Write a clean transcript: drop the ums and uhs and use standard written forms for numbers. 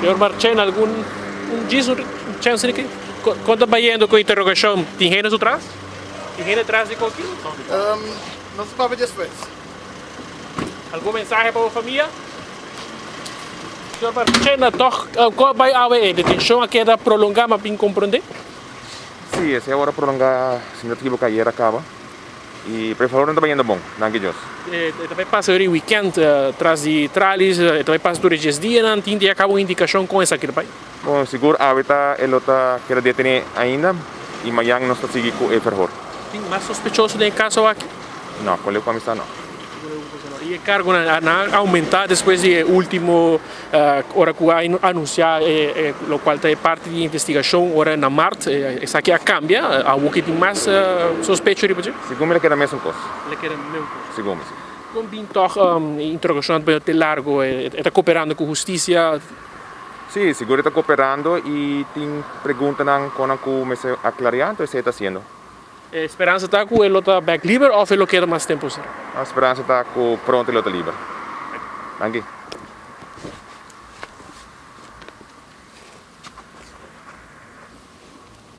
Señor Marchena, algun un djis un chance di kon ta bayendo ku interrogashon? Tin hende su tras? Tin hende tras di koki? Nos ta papia despues. Algun mensahe pa bo famia? Señor Marchena, tòg kon a bai awe e detenshon a keda prolongá ma bin komprondé? Sí, esei a wòrdu prolongá, si mi no ta ekiboká ayer a kaba. Y por favor no ta bayendo bon, danki Dios. E ta bay pasa ori weekend tras di tralis, e ta bay pasa tur e djes dianan, tin di a caba un indicacion con esaki ta bay? Bon, sigur awe ta e lo ta keda detene ainda y mayan nos ta sigui cu e verhoor. Tin mas sospechoso den e caso aki? No, con leu cu ami sa no. Y e cargonan a aumenta despues di e ultimo ora cu a anuncia locual ta e parti di investigacion ora na mart, esaki a cambia? Awor ki tin mas sospecho riba dje? Segun mi lo keda mesun cos. Lo keda mesun cos. Segun mi, si. Con bin tog e interrogacion a bira te largo? E ta cooperando cu husticia? Si, sigur e ta cooperando y tin preguntanan con nan cu mester aclaria, entonces esey e ta haciendo. E speransa ta cu e lo ta bek liber of e lo keda mas tempo sera? Nos speransa ta cu pronto e lo ta liber. Danki.